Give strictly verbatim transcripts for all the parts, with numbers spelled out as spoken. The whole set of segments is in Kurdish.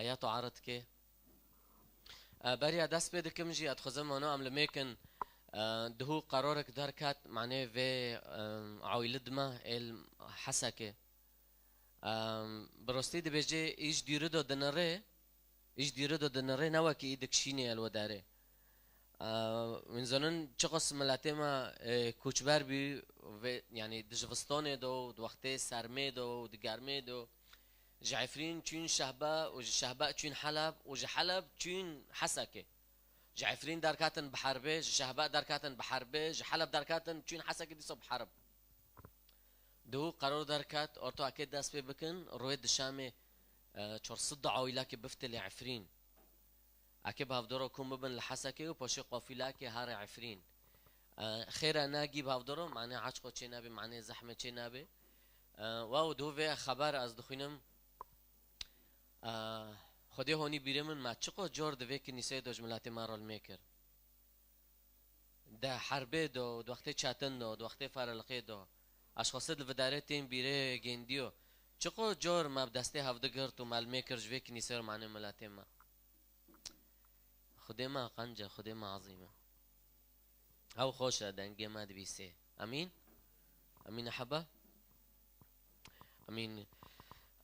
Heya tu ard ke. E, beriya dest pê dikim jî, ez dixwazim hano em li mêkin, e, duhû qerorek derket, manê vê, e, awîli dima, êl Heseke. E, bi rostî dibêje, îj dîri do dinirê, îj dîri do dinirê, ne wekî î dikşînê el we derê. E, wîn zonin çiqas miletê me, e, koçber bî, vê, yanî di jivistonê do, di wextê sermê do, di germê do. Ji Efrîn çûn Şehba û ji Şehba çûn Heleb û ji Heleb çûn Heseke. Ji Efrîn derketin bi herbê, ji Şehba derketin bi herbê, ji Heleb derketin çûn Heseke dîsa bi herb. Duhû qeror derket, orto eke dest pê bikin, rûyê di Şamê, e, çar sed aîlekê bifte lê Efrîn. Eke bi hevdoro kom bibin li Hesekê û paşê qafîlekê here Efrîn. E, xêra nagî bi hevdoro, mane aşqo çê nabe, mane zehme çê nabe. E, wow, dû vê xeber ez dixwînim. E, Xwedê honî bîrê min, me çiqo cor di vê kinîseyê do ji miletê me re li mêkir. Di herbê do, di wextê çetin do, di wextê fereliqê do. Aşxwesê li vidarê tên bîrê gêndiyo. Çiqo cor me bi destê hev digirt û me li mêkir ji vê kinîsê re mane miletê me. Xwedê me qenc e, Xwedê me ezîm e. Ew xweş e, dengê me dibîsê. Emîn? Emîn heba? Emîn.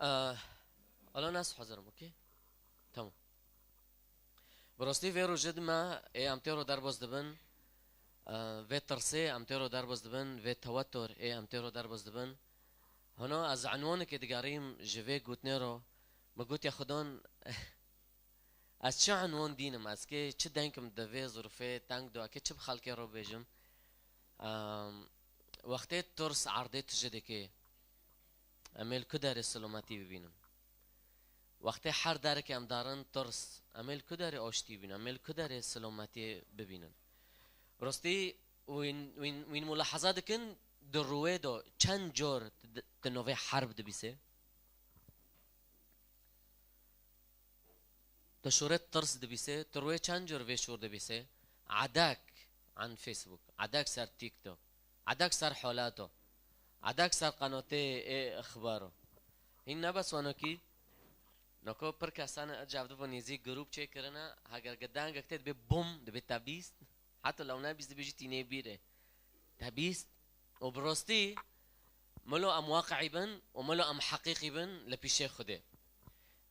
Eh, Ala nas hazir im, okey? Tamam. Bi rastî vê rojê di me ê em têro derbas dibin, e, vê tirsê em têro derbas dibin, vê tewetor ê em têro derbas dibin. Hino ez enwanekê digerîm ji vê gotinê ro, min gotiye Xudan, ez çi enwan dînim, ez kê çi deng im di vê zirûfê teng do, ez kê çi bi xelkê ro bêjim. Em, wextê tirs erdê tije dike, em ê li ku derê silometî bibînin? Wextê her derek em darin tirs, em ê li ku derê aştî bînin, em ê li ku derê silometiyê bibînin? Rastî wîn, wîn, wîn mulaheza dikin, di rûyê de çend cor di, di novê herb dibîse? Tu şûrê tirs dibîse, tu rûyê çend cor vê şûr dibîse? Edek an Facebook, edek ser TikTok, edek ser holato, edek ser qenotê ê ixbaro. Hîn ne bes wano kî, noko pir kesane ecav dibo nêzî grup çêkirine, heger gi dengek tê dibê bum, dibê te bîst, heta lew ne bîst dibê jî tînê bîrê. Te bîst û bi rostî milo em waqiî bin û milo em heqîqî bin li pîşê Xwedê.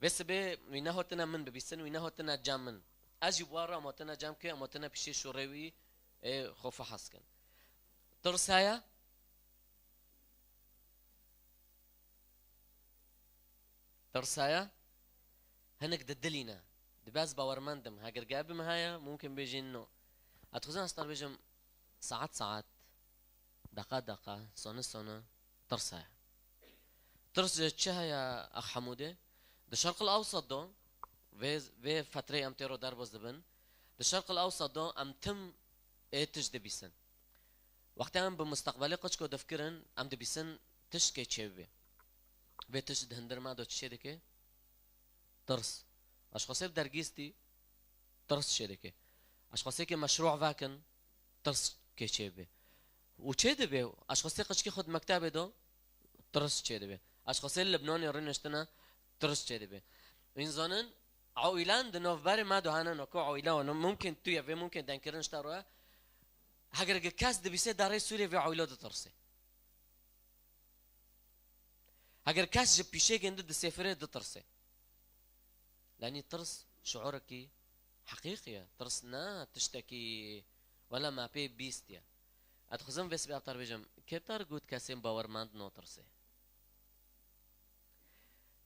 Vê sibê wî nehotine min bibîstin, wî nehotine cem min. Ez jî bi wan re em hotine cem kê, em hotine pîşê şûrê wî ê xwe fihas kin. Tirs heye? Tirs heye? Hinek di dilî ne. Dibe ez bawermend im. Heger gel bi min heye, mumkin bêjin no. Ez dixwazim ez te bêjim, saet saet, deqa deqa, sone sone, tirs heye. Tirs ji çi heye, ex Hemûdê? Di Şerqil Ewsat do, vê, vê fetreyê em têro derbas dibin, di Şerqil Ewsat do em tim ê tişt dibîsin. Wextê em bi musteqbelê qiçko difikirin, em dibîsin tişt kê çêbibe. Vê tişt di hundir me do çi çê dike? Tirs. Eşxasê bi dergîstî, tirs çê dike. Eşxasê ke meşrû vekin, tirs kê çêbibe. Û çê dibe, eşxasê qiçkî xwe di mektebê do, tirs çê dibe. Eşxasê li Libnanê rûniştine, tirs çê dibe. Wîn zanin, Ewîlan di navberê me de hene, noko ewîla wan, mumkin tu ye, vê mumkin dengkirin ji te re. Heger kes dibîse derê Sûriyê vê ewîla ditirsê. Heger kes ji pîşegên di disêfirê ditirsê. Lenî tirs şiûrekî heqîqî ye. Tirs ne tiştekî wela me pê bîstiye. Ez dixwazim vê sibê ev te re bêjim, kê te re got kesên bawermend notirsê?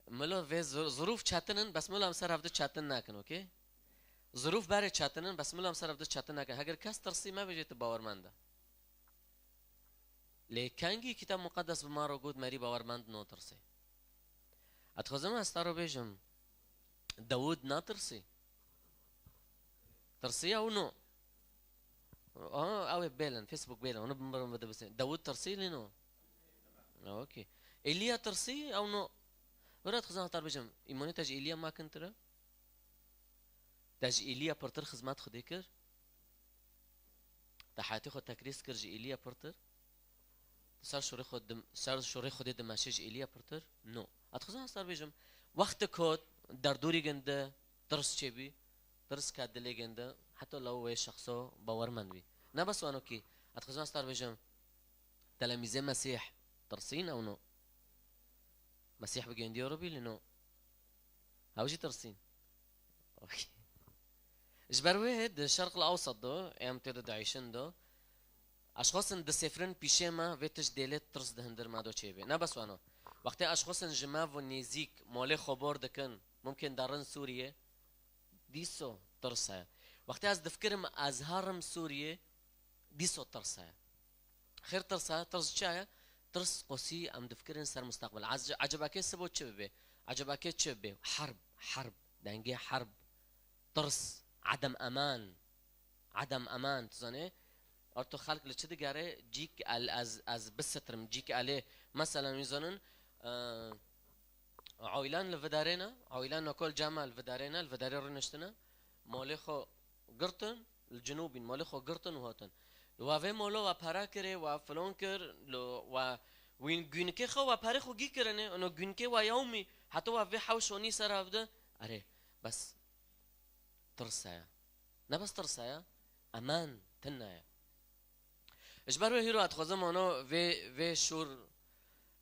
Milo vê zir-, zirûf çetin in, bes milo em ser hevdi çetin nakin, okey? Zirûf berê çetin in, bes milo em ser hevdi çetin nakin. Heger kes tirsî me bêjê tu bawermend e. Lê kengî Kitab Muqeddes bi me re got merî bawermend notirsê? Ez dixwazim ez te re bêjim, Dawûd natirsî? Tirsî ew no? Aha, ew ê bêlin, Facebook bêlin, hûn bi min re bidibisîn. Dawûd tirsî lê no? Ha, okey. Eliya tirsî ew no? Were dixwazim ez te re bêjim, îmanê te ji Eliya makintir e? Te ji Eliya pirtir xizmet Xwedê kir? Te heyatê xwe tekrîz kir ji Eliya pirtir? Ser şûrê xwe dim-, ser şûrê Xwedê dimeşe ji Eliya pirtir? No. Ez dixwazim ez te re bêjim, wextek hot, derdorî ginde tirs çêbî, tirs ka dilê ginde, heta law wê şexso bawermend bî. Ne bes wano kî, ez dixwazim ez te re bêjim, telemîzê Mesîh tirsîn ew no. Mesîh bi gendiyo re bî, lê no. Ew jî tirsîn. Okey. Ji ber wê di Şerq el Awsat do, em tê de diêşin do, eşxosin disêfirin pîşê me, vê tişt dêlê tirs di hundir me do çêbê. Ne bes wano. Wextê eşxosin ji me vo nêzîk, molê xwe bor dikin, mumkin derin Sûriyê, dîso tirs heye. Wextê ez difikirim ez herim Sûriyê, dîso tirs heye. Xêr tirs heye, tirs çi heye? Tirs qosî em difikirin ser mustaqbel. Ez-, ecebakê sibo çi bibe? Ecebakê çi bibe? Herb, herb, dengê herb, tirs, edem eman, edem eman, tu zanê? Arto xelk li çi digere? Cîk el, ez, ez bisitirim, cîk elê. Meselan, wî zanin, e, Oylan li vidarê ne, oylan nokol cama li vidarê ne, li vidarê rûniştine, molê xwe girtin, li cinûbîn, molê xwe girtin û hatin. Wa vê molo wa para kirê, wa filon kir, lo, wa wîn günkê xwe, wa parê xwe gî kirine, ono günkê wa yewmî, heta wa vê hewş onî ser hevdi, erê, bes tirs heye. Ne bes tirs heye, eman tune ye. Ji ber wê hîro ez dixwazim ano vê, vê şûr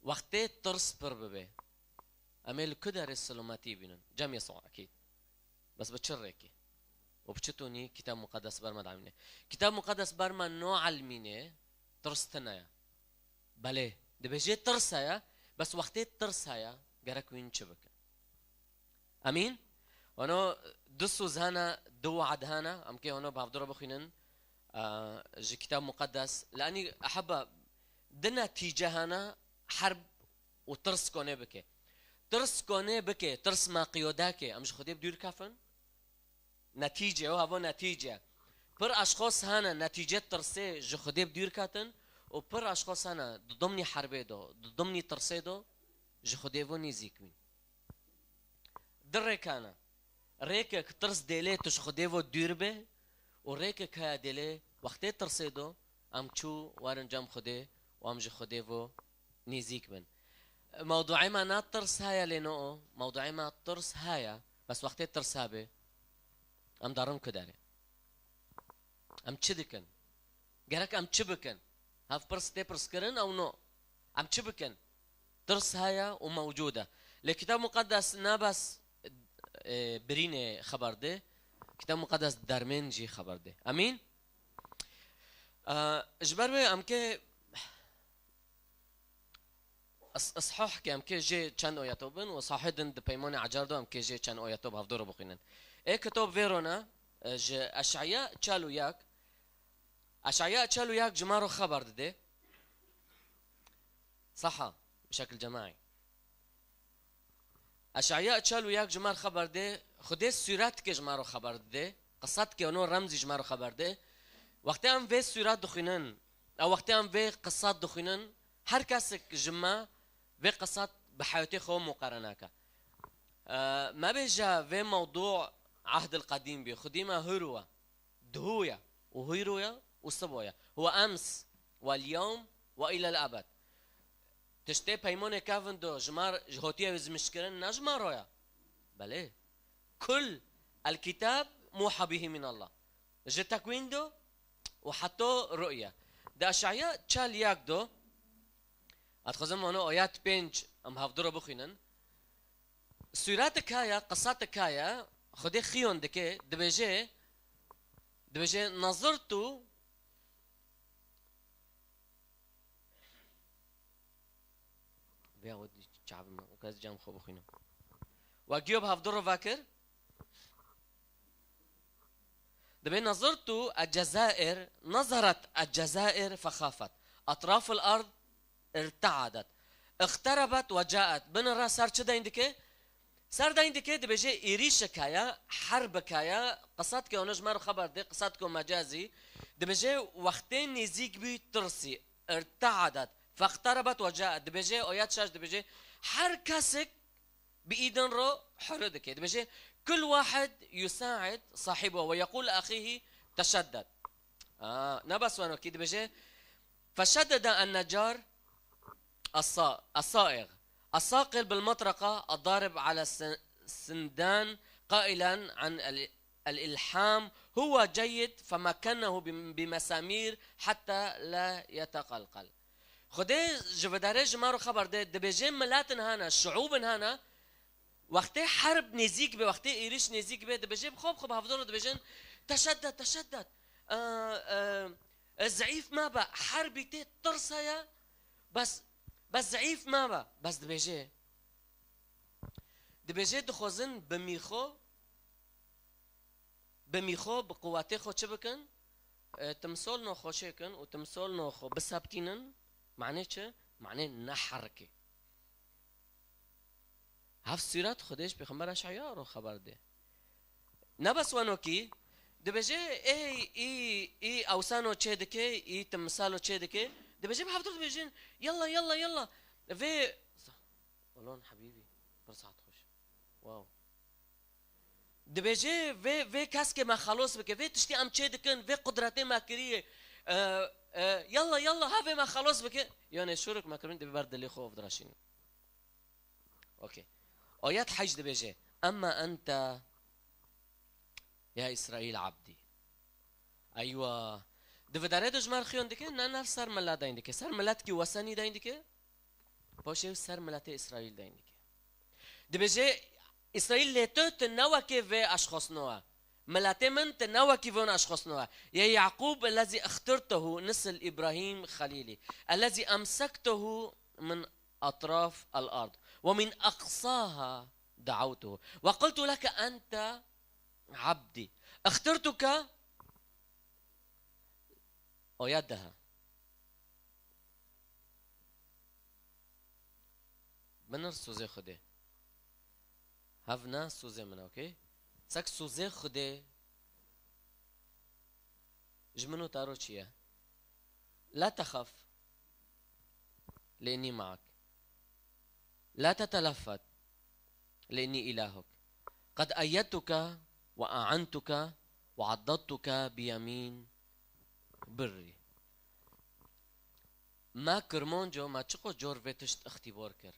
wextê tirs pir bibe. Em ê li ku derê silometî bînin? Cem Yesû ekîd. Bes bi çi rêkê? Û bi çi tonî Kitab Muqeddes ber me dielmîne? Kitab Muqeddes ber me naelmîne tirs tune ye. Belê, dibêje tirs heye, bes wextê tirs heye, gerek wîn çi bikin? Emîn? Ono du soz hene, du we'd hene, em kê ono bi hevdû re bixwînin, e, ji Kitab Muqeddes. Li enî eheba du netîce hene, herb û tirs konê bike. Tirs konê bike, tirs me qiyode ke, em ji Xwedê bi dûr kefin. Netîce, ew hava netîce. Pir eşxos hene, netîce tirsê ji Xwedê bi dûr ketin û pir eşxos hene, di dimnî herbê do, di dimnî tirsê do, ji Xwedê vo nêzîk bîn. Du rêk hene. Rêkek tirs dêlê tu ji Xwedê vo dûr be û rêkek heye dêlê wextê tirsê do, em çû werin cem Xwedê û em ji Xwedê vo nêzîk bin. Mewduê me ne tirs heye lê no, mewduê me tirs heye, bes wextê tirs hebe, em derin ku derê? Em çi dikin? Gerek em çi bikin? Hev pirs tê pirskirin ew no. Em çi bikin? Tirs heye û mewcûd e. Lê Kitab Muqeddes ne bes, e, birînê xeber dê, Kitab Muqeddes dermên jî xeber dê. Emîn? E, ji ber wê em kê is-, ishah ke em kê jê çend oya to bin û ishahê din di peymanê ecar do em kê jê çend oya to bi hevdû re bixwînin. Ê kitap vê rona, e, ji Eşaya çel û yek, Eşaya çel û yek ji me re xeber dide. Saha, bi şekil cemaî. Eşaya çel û yek ji me re xeber dê, Xwedê sûretke ji me re xeber dide, qisatke ono remzî ji me re xeber dê. Wextê em vê sûret dixwînin, ew wextê em vê qisat dixwînin, her kesek ji me vê qisat bi heyatê xwe muqarene ke. E, mebêje vê mewdû ehdil qedîm bî, Xwedî me hûr we. Duhû ye û hîro ye û sibo ye. Huwe ems, wel yewm, we îlel ebed. Tiştê peymonê kevin do ji me re, ji hotiye wê zimîşkirin ne ji me re ye. Belê. Kul el kitab muha bihî min Allah. Ji tekwîn do û heto ru'ye. Di Eşaya çel yek do, ez dixwazim wano ayet pênc em hevdû re bixwînin. Sûretek heye, qisatek heye, Xwedê xiyon dike, dibêje, dibêje, nazirtu, vêya we dî çavim, ez cem xwe bixwînim. We giyo bi hevdû re vekir. Dibê nazirtu el Cezair, nazaret el Cezair fexafet. Etraful ard irteadet. Iqterebet ve caet. Bin re ser çi deyn dike? Ser deyn dike, dibêje êrîşek heye, herbek heye, qisat ke ono ji me re xeber dê, qisat ke mecazî. Dibêje wextê nêzîk bî tirsî. Irteadet. Fexterebet ve caet. Dibêje, oyet şaş dibêje, her kesek bi îdin re hore dike. Dibêje, "Kul wahid yusaid sahibo ve yekul axihi teşeddet." Aa, ne bes weno kî dibêje, "Feşeddede en-necar asa-, asaiq, asaqil bil matraqa adarib ala sen-, سندان قائلا عن ال-، الإلحام هو جيد فمكنه بم-، بمسامير حتى لا يتقلقل. Xwedê ji vidarê ji me re xeber de, dibêje miletin hana, şiûbin hana, wextê herb nêzîk be, wextê êrîş nêzîk be, dibêje bi xwe, bi xwe bi hevdû re dibêjin, "Teşeddet, teşeddet." E, e, e, zeîf mebe, herbî tê tirs heye, bes, bes zeîf mebe. Bes dibêje, dibêje dixwazin bi mîxo, bi mîxo, bi quwetê xwe çi bikin? E, timsol no xwe çêkin û timsol no xwe biseptînin. Manê çi? Manê neherikê. Hev sûret Xwedê ji Pêxember Eşeya re xeber dê. Ne bes weno kî, dibêje, ey, î, î ewsano çê dike, î timsalo çê dike. Dibêje bi hevdû dibêjin, "Yalla, yalla, yalla." Vê, Olon hebîbî, pir saet xweş. Wow. Dibêje, vê, vê keskê me xelos bike, vê tiştî em çê dikin, vê qudretê me kiriye. E, e, yalla, yalla, ha vê me xelos bike. Yanê şûrik me kirin, dibê ber dilê xwe û vdireşînin. Okey. Ayet heyş dibêje, "Emma ente ya Îsraîl abdî." Eywa. Di vidarê de ji me re xiyon dike, ne, ne ser milet deyn dike. Ser miletkî wesenî deyn dike. Paşê ser miletê Îsraîl deyn dike. Dibêje, "Îsraîl lê tu, tu ne wekê vê eşxosno ye. Miletê min, tu ne wekî vê eşxosno ye. Ya Yaqûb, ellezî ixtirtehu nisil Îbrahîm xelîlî. Ellezî emsektehu min etraf el-ard. Ve min eqsaha da'awtuhu. Ve qultu leke ente abdî. Ixtirtuke." Oya daha. Binir sozê Xwedê. Hev ne sozê min, okey? Sek sozê Xwedê ji min û te re çi ye? La texef, li innî maak. La teteleffet, li innî îlahuk. Qed eyyedtuke ve e'entuke ve eddadtuke bi yemîn birrî. Me Kirmanco, me çiqo cor vê tişt ixtîbor kir.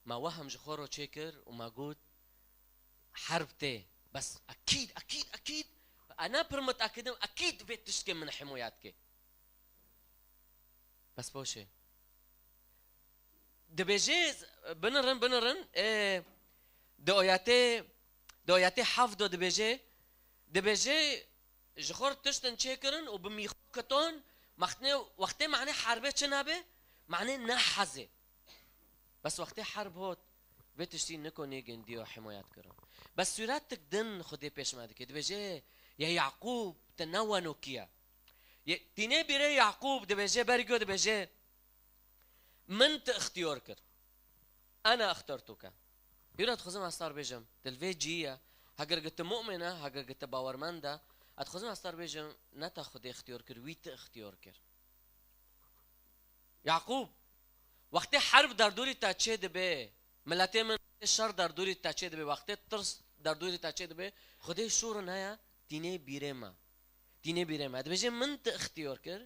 Me wehm ji xwe re çêkir û me got, "Herb tê, bes ekîd, ekîd, ekîd, e ne pir mitekidim, ekîd vê tiştkê min himoya dike." Bes poşê. Dibêje, binirin, binirin, e, di oyatê, di oyatê heft de dibêje, dibêje, ji xwe re tiştin çêkirin û bi mîxo kiton, mextine, wextê mane herbê çi nabe? Mane nehezê. Bes wextê herb hot, vê tiştî niko nê gindiyo himoyet kiro. Bes sûretik din Xwedê pêş me dike. Dibêje, "Ya Yaqûb, te ne weno kiye." Ye, tînê bîrê Yaqûb dibêje, bergo dibêje, "Min te ixtiyar kir. Ene ixtartuke." Hîra dixwazim ez te re bêjim, di vê cihî ye, heger gi te mu'min e, heger gi te bawermend e, ez dixwazim ez te re bêjim, ne te Xwedê ixtiyar kir, wî te ixtiyar kir. Yaqûb, wextê herb derdorî te çê dibe, miletê min, wextê şer derdorî te çê dibe, wextê tirs derdorî te çê dibe, Xwedê şûrin heye, tînê bîrê me. Tînê bîrê me. Dibêje, "Min te ixtiyar kir,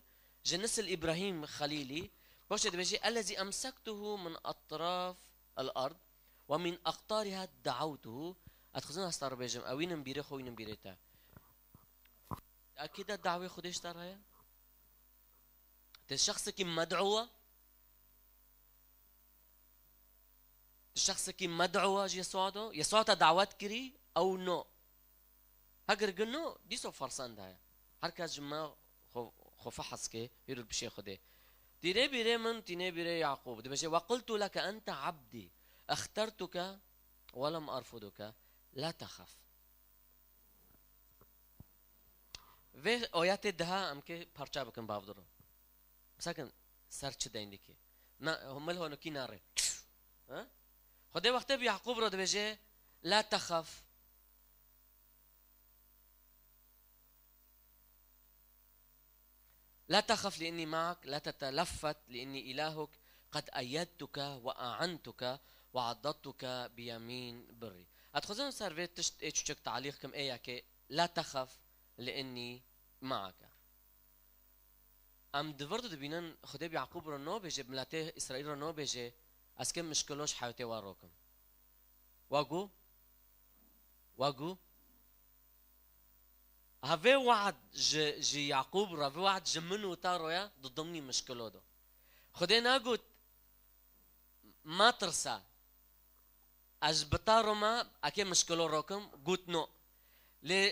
ji nisil Îbrahîm Xelîlî." Paşê dibêje, "Ellezî emsektuhu min etraf el-ard ve min eqtariha da'awtuhu." Ez dixwazim ez te re bêjim, ewînin bîrê xwe, wînin bîrê te. Akî de dawê Xwedê ji te re heye? Ti şexsekî med'û e? Ti şexsekî med'û e ji Yesûa do? Yesûa te dawet kirî ew no? Heger gi no, dîso fersend heye. Her kes ji me xwe, xwe fehs ke, hîr û pişê Xwedê. Tînê bîrê min, tînê bîrê Yaqûb. Dibêje, "Ve qultu leke ente abdî, extertuke ve lem arfuduke, la texef." Vê oyatê daha em kê parça bikin bavdiro. Sakin ser çi deyn dikê. Na, mil honokî narê. Ha? Xwedê wextê bi Yaqûb re dibêje, "La texef. La texef li innî maak, la teteleffet li innî îlahuk, qed eyyedtuke ve e'entuke ve eddadtuke bi yemîn birrî." Ez dixwazim ser vê tişt ê çûçik talîq kim, ê yekê, "La texef li innî maake." Em di vir de dibînin, Xwedê bi Yaqûb re nabêje, miletê Îsraîl re nabêje, "Ez kê mişkilo ji heyatê we rokim." Wa got, Wa got, ha vê we'd ji, ji Yaqûb re, vê we'd ji min û te re ye, di dimnî mişkilo do. Xwedê nagot, matirse, ez bi te re me, ekê mişkilo rokim, got no. Lê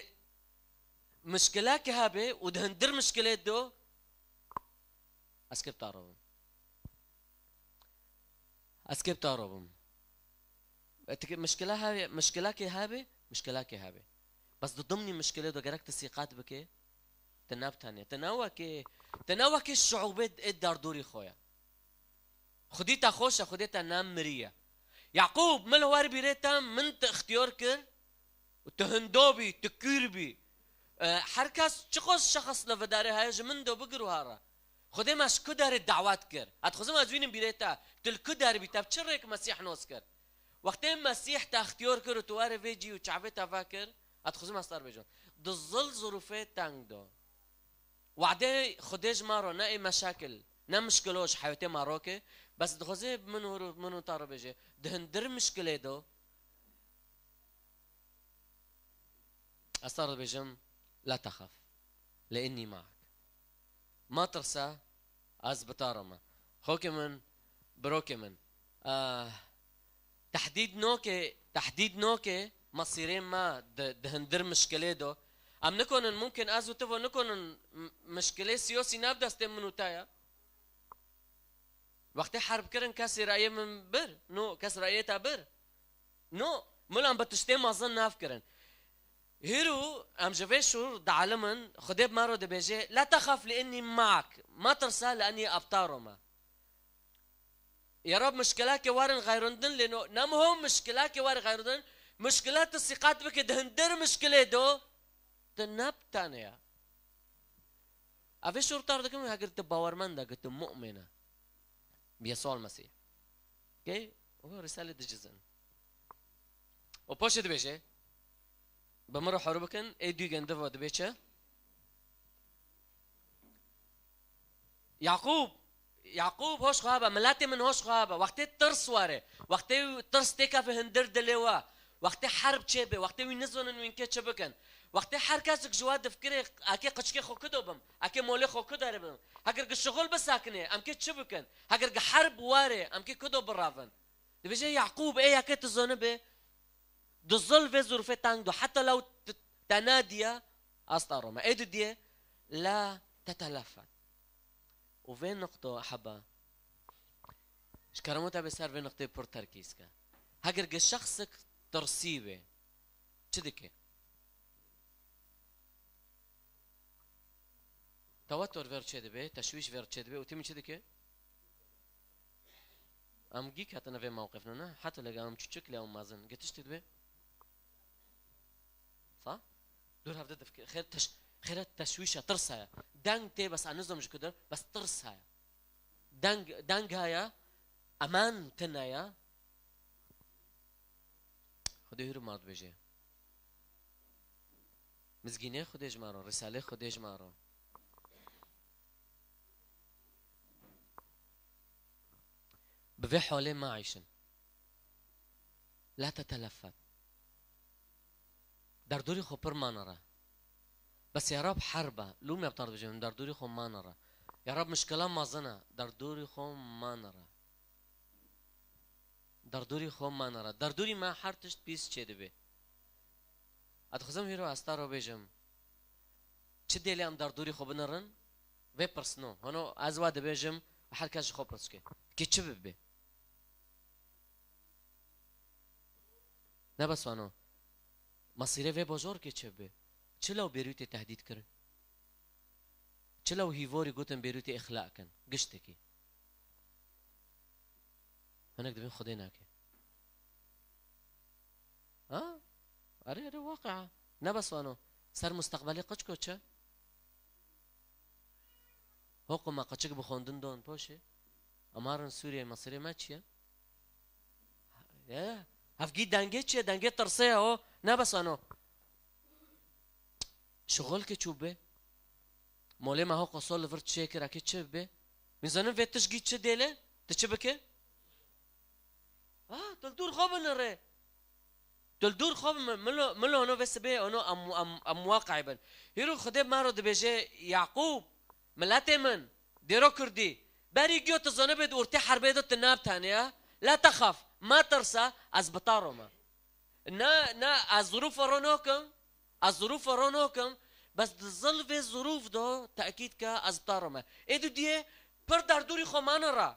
mişkilekê hebe û di hundir mişkilê do, ez kê bi te re bim. Ez kê bi te re bim. E, ti-, mişkile hebe, mişkilekê hebe, mişkilekê hebe. Bes di dimnî mişkilê de gerek tu sîqet bike, tu ne bi tenê. Tu ne wekê, tu ne wekê şiûbê ê derdorî xwe ye. Xwedî te xweş e, Xwedê te ne miriye. Yaqûb, min li wer bîrê te, min tu ixtiyar kir, û tu hindo bî, tu kûr bî. E, her kes çiqas şexs li vê derê heye, ji min do bigir û here. Xwedê me ji ku derê dawet kir? Ez dixwazim ez bînim bîrê te. Tu li ku der bî, te bi çi rêk Mesîh nas kir? Wextê Mesîh te ixtiyar kir û tu were vê cî û çavê te vekir, ez dixwazim ez te re bêjim. Di zil zirûfê teng de. Wadê Xwedê ji me re ne ê meşakil, ne mişkilo ji heyatê me roke, bes dixwaze min û, min û te re bêje. Di hundir mişkilê de, ez te re dibêjim, "La texef, li innî maak." Matirse, ez bi te re me. Xokê min, birokê min. Ah, tehdîd noke, tehdîd noke, mesîrê me di, di hundir mişkilê do. Em nikonin, mumkin ez û tu vo nikonin m-, mişkilê siyosî nav destê min û te ye. Wextê herb kirin, kesê rayê min bir. No, kes rayê te bir. No, milan bi tiştê mezin nav kirin. Hîrû em ji vê şûr dielimin, Xwedê bi me re dibêje, "La texef li innî maak." Metirse li innî ebtaro me. Ya Rab, mişkilakê werin xeyrindin, lê no, nem ho mişkilakê werin xeyrindin, mişkila tu sîqet bike di hundir mişkilê do, tu ne bi tenê ya. Ev ê şûr tar dikim, heger tu bawermend e, tu mu'min e. Bi Yesûa Mesîh. Okey? O Rîsalê dicizin. O poşê dibêje, bi min re hor bikin, ê dû gendivo dibê çi? Yaqûb, Yaqûb hoş xwe be, miletê min hoş xwe be. Wextê tirs were, wextê tirs têkeve hundir dilê we, wextê herb çêbe, wextê wî nizonin wîn kê çi bikin. Wextê her kesik ji we difikire, ekê qiçkê xwe kudo bim, ekê molê xwe kudo re bim. Heger gi şixul bisekine, em kê çi bikin? Heger gi herb were, em kê kudo birevin? Dibêje Yaqûb, ê yekê tu zonibe, di zil vê zurfê teng do, heta law t-, te nediye, asta Roma. Ê didiye, la tetelefet. Û vê nuqto heba, ji kerema te bê ser vê nuqtê pir terkîz ke. Heger gi şexsik tirsî be, çi dike? Tewetur ver çêdibe, teşwîş ver çêdibe û timî çi dike? Em gî ketine vê mewqifine, ne? Heta lega em çûçik lê em mezin. Gi tiştî dibe? Sa? Dûr hevde difkir. Xêr teş-, xêret teşwîş e, tirs heye. Deng tê bes ez nizom ji ku dir, bes tirs heye. Deng, deng heye, eman tune ye. Xwedê hûr û mar dibêje. Mizgînê Xwedê ji me re, Rîsalê Xwedê ji me re. Bi vê holê me ayşin. La tetelefet. Derdorî xwe pir mane re. Bes ya Rab herb e. Lûm ya bi te re dibêjim, derdorî xwe mane re. Ya Rab mişkila mezin e. Derdorî xwe mane re. Derdorî xwe mane re. Derdorî me her tişt pîs çêdibe. Ez dixwazim hîro ez te re bêjim. Çi dêlê em derdorî xwe binerin? Vê pirsno. Hano ez we dibêjim, her kes ji xwe pirs ke. Kê çi bibe? Ne bes wano. Mesîrê vê bajor kê çi bibe? Çi law Bêrûtê tehdît kirin? Çi law hîvorî gotin Bêrûtê îxla kin? Giştekî. Hinek dibên Xwedê nake. Ha? Erê, erê, waqia. Ne bes wano. Ser musteqbelê qiçko çi? Ho ku me qiçik bi xwendin don poşê. Em harin Sûriyeyê, Misirê me çi ye? Ye. Hevgî dengê çi ye? Dengê tirsê ye ho. Ne bes wano. Şixul ke çû be. Molê me ho qosol li vir çêkir, eke çi be? Min zanin vê tişgî çi dêle? Tu çi bike? Ah, tu li dûr xwe binire. Tu li dûr xwe bi min, milo, milo ono vê sibê, ono em, em, em waqe bin. Hîro Xwedê bi me re dibêje, Yaqûb, miletê min, dêro Kurdî, berî giyo tu zonibê di ortê herbê de tu nabtane ya, la texaf, ma tirsa, ez bi ta re me. Na, na, ez zirûfa ro nokim, ez zirûfa ro nokim, bes di zil vê zirûf de tekîd ke ez bi ta re me. Ê dudiyê pir derdûrî xwe mane re.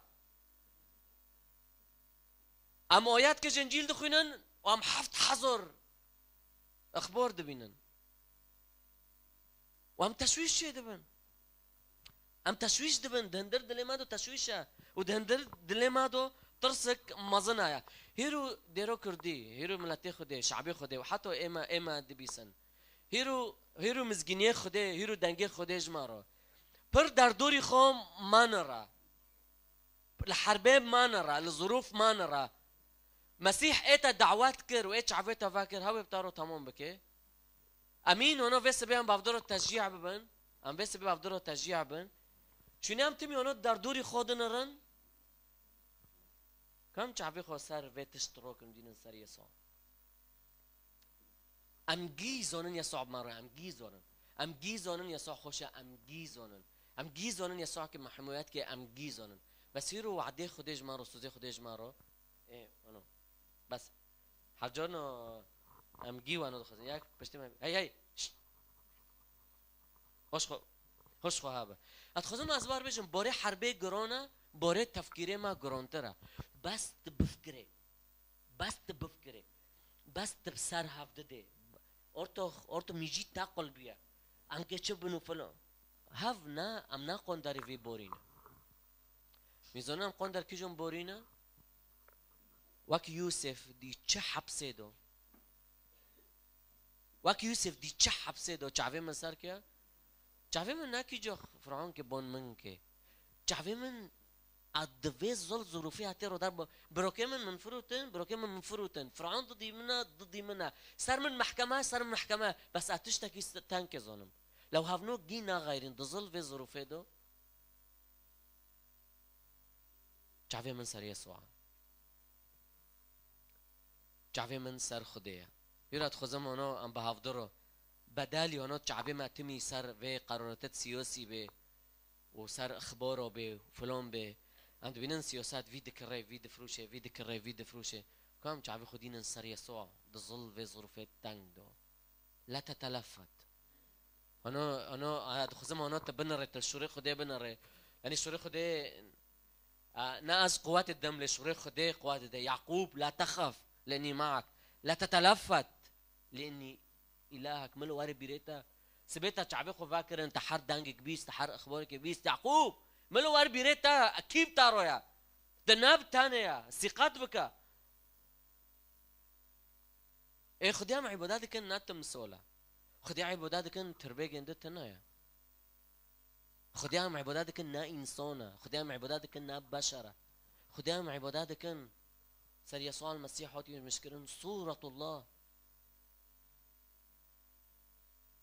Em ayet ke Încîl dixwînin û em heft hezar exbar dibînin. Û em teşwîş çê dibin. Em teşwîş dibin, di hindir dilê me de teşwîş e. Û di hindir dilê me de tirsik mezin e. Hîro dêro Kurdî, hîro miletê Xwedê, şabê Xwedê û heta ême, ême dibîsin. Hîro, hîro mizgîniyê Xwedê, hîro dengê Xwedê ji me re. Pir derdorî xwe mane re. Li herbê mane re, li zirûf mane re. Mesîh ê te dawet kir û ê çavê te vekir, hewê bi te re tamam bike. Emîn, ono vê sibê em bavdiro teşcîh bibin. Em vê sibê bavdiro teşcîh bin. Çûnî em timî ono derdorî xwe dinirin. Kam çavê xwe ser vê tişt rokin dînin ser Yesa. Em gî zonin Yesa bi me re, em gî zonin. Em gî zonin Yesa xweş e, em gî zonin. Em gî zonin Yesa ki me himoyet ke, em gî zonin. Bes hîro wadê Xwedê ji me re, sozê Xwedê ji me re. Ê, ano. Bes. Her carna em gî wano dixwazin. Yek piştî me. Hey, hey. Şşt. Hoş xwe, hoş xwe habe. Ez dixwazim ez bar bêjim, borê herbê giran e, borê tefkîrê me girantir e. Bes tu bifikirê. Bes tu bifikirê. Bes tu bi ser hev didê. Orto, orto mîjî te qul bûye. Anke çi bin û filan. Hev ne, em ne qonderê vê borî ne. Mîzonan qonder kîjan borî ne? Wek Yûsif dî çi hepsê do. Wek Yûsif dî çi hepsê do, çavê min ser ke? Çavê min nekî cox Firavun ke bon min ke. Çavê min a di vê zol zirûfê hatê rodar bo. Birokê min min firotin, birokê min min firotin. Firavun didî min e, didî min e. Ser min mehkeme, ser min mehkeme. Bes a tiştekî s-, tenke zonim. Lew hevno gî naxeyrin di zil vê zirûfê do. Çavê min ser Yesûa. Çavê min ser Xwedê ye. Hîra dixwazim ono em bi hevdiro bedelî ono çavê me timî ser vê qeroretet siyosî bê û ser ixbaro bê û filon bê. Em dibînin siyaset vî dikirê, vî difrûşê, vî dikirê, vî difrûşê. Ku em çavê xwe dînin ser Yesûa, di zil vê zirûfê teng do. La tetelefet. Ano, ano, a, dixwazim ano te binirê, te şûrê Xwedê binirê. Yanî şûrê Xwedê, a, ne ez quwetê dem lê şûrê Xwedê quwetê de. Yaqûb, la texef, lênî maak. La tetelefet, lênî îlahek. Milo were bîrê te. Sibê te çavê xwe vekirin, te her dengek bîst, te her ixboreke bîst. Yaqûb, milo were bîrê te, kî bi te roya. Te ne bi tenê ya, sîqet bike. Ê Xwedê em îbade dikin ne timsol e. Xwedê îbade dikin tirbê gêndi tune ye. Xwedê em îbade dikin ne însan e. Xwedê em îbade dikin ne beşer e. Xwedê em îbade dikin ser Yesûa Mesîh hatiye mişkirin sûretullah.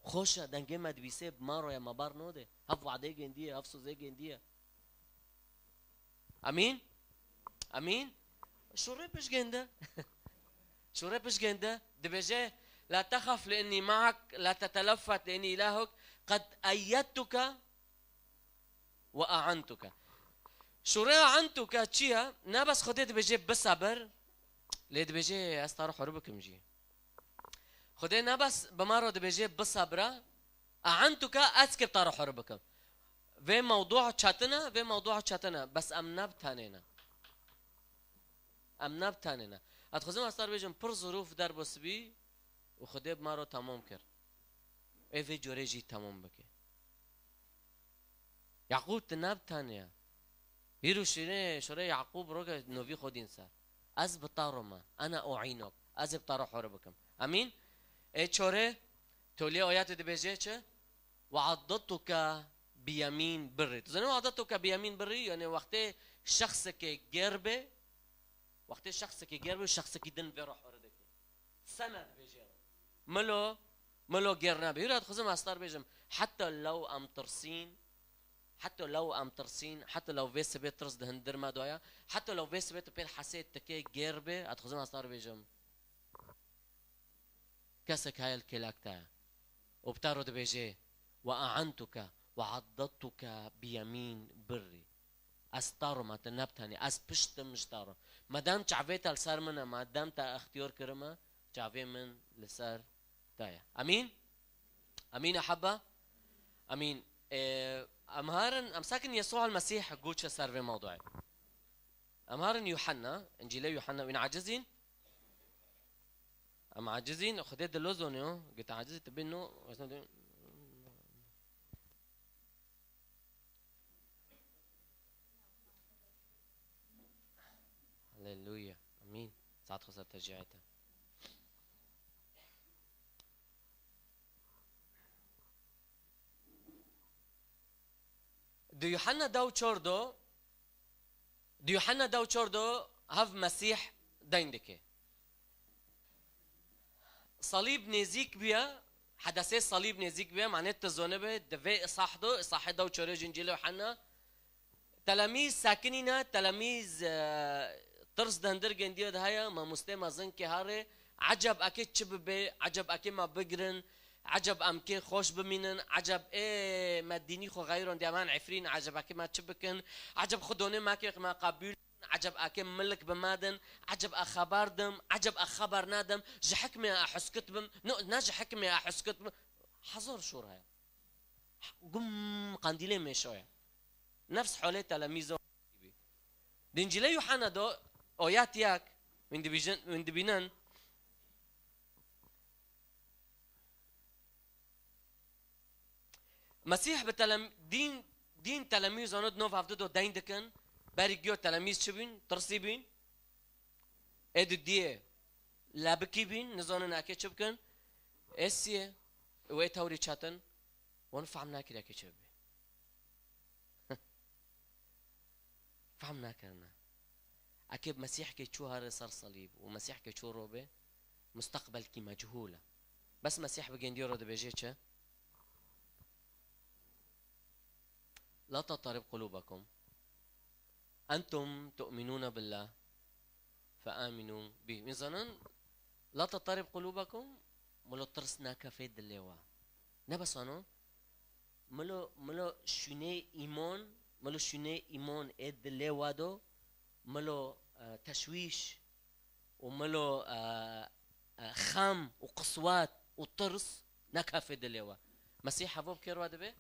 Xweş e, dengê me dibîsê, bi ma roye, me bar node. Hev wadê gendiye, hev sozê gendiye. Amîn? Amîn? Şûrê pişt gende. Şûrê pişt gende. Dibêje, "La texaf li innî maak, la tetelefet li innî îlahuk, qed eyyettuke." Ve a'entuke. Şûrê a'entuke çi ye? Ne bes Xwedê dibêje bisebir, lê dibêje ez te re hûr bikim jî. Xwedê ne bes bi me re dibêje bisebire, a'entuke ez kê bi te re hûr bikim. Vê mewdû çetin e, vê mewdû çetin e, bes em ne bi tenê ne. Em ne bi tenê ne. Ez dixwazim ez te re bêjim, pir zirûf derbo sibî û Xwedê bi me re temam kir. Ê vê corê jî temam bike. Yaqûb tu ne bi tenê ye. Hîro şûrê, şûrê Yaqûb roke novî xwe dîn ser. Ez bi te re me. Ene u'înuk. Ez ê bi te re hûr bikim. Amîn. Ê çorê, tolê ayetê dibêje çi? Ve addetuke bi yemîn birrî. Tu zanî ve addetuke bi yemîn birrî? Yani wextê şexsekê gêr be, wextê şexsekê gêr be, şexsekî din vê re hûr dike. Sene dibêje. Milo, milo gêr nebe. Hîra dixwazim ez te re bêjim. Heta lew em tirsîn, heta lew em tirsîn, heta lew vê sibê tirs di hindir me de ye, heta lew vê sibê tu pê hesê tikê gêr be, ez dixwazim ez te re bêjim. Kesek heye li kêlek te ye. Û bi te re dibêje, "Ve e'entuke ve addedtuke bi yemîn birrî." Ez te re me, tu ne bi tenê, ez pişt im ji te re. Madem çavê te li ser min e, madem te extiyar kirime, çavê min li ser te ye. Emîn? Emîn, ehebbe? Emîn. Ê, em herin, em sekin Yesû el Mesîh got çi ser vê mewduê. Em herin Yuhanna, Încîlê Yuhanna, wîn acizîn? Em acizîn, Xwedê dilozonê o, git acizî tu bin no, Haleluya. Amîn. Saet xwe ser tecî te. Di Yuhanna da û çar do, di Yuhanna da û çar do hev Mesîh deyn dike. Salîb nêzîk bûye, hedesê salîb nêzîk bûye, manê tu zonibe, di vê isah do, isahê da û çarê ji Încîlê Yuhanna, telemîz sekinîne, telemîz, e, tirs di hundir gendiya de heye, mamostê mezin kê herê, eceb eke çi bibe, eceb eke me bigirin, eceb em kê xweş bimînin, eceb ê me dînî xwe xeyrondiye, em hene efrîn, eceb eke me çi bikin, eceb xwe donê me kê me qebûl, eceb eke milk bi me din, eceb e xeber dim, eceb e xeber nedim, ji hikmê e huskit bim, ne, ne ji hikmê e huskit bim. Hezar şor heye. Gum qendîlê mêşo ye. Nefs holê telemîzo bî. Di Încîlê Yuhanna do, oyat yek, wîn dibîjin, wîn dibînin, Mesîh bi telem-, dîn, dîn telemîzano di nov hevdi do deyn dikin, berî giyo telemîz çi bîn, tirsî bîn, ê di diyê lebikî bîn, nizanin eke çi bikin, ê siyê, û ê tewrî çetin, wan fehm nakiriye ke çi bibe. Fehm nakirine. Eke Mesîh ke çû here ser salîb û Mesîh ke çû robe, musteqbelkî mechûl e. Bes Mesîh bi gendiyo re dibêje çi? La tetarib qulubakum. Entum tu'minûne billah fe amînû bî. Wîn zanin, la tetarib qulubakum, milo tirs nakefê dilê we. Ne bes ano, Milo, milo şûnê îmon, milo şûnê îmon ê dilê we do, milo, e, teşwîş û milo, e, e, xem û qiswet û tirs nekefê dilê we. Mesîh hevo bi kê re dibe?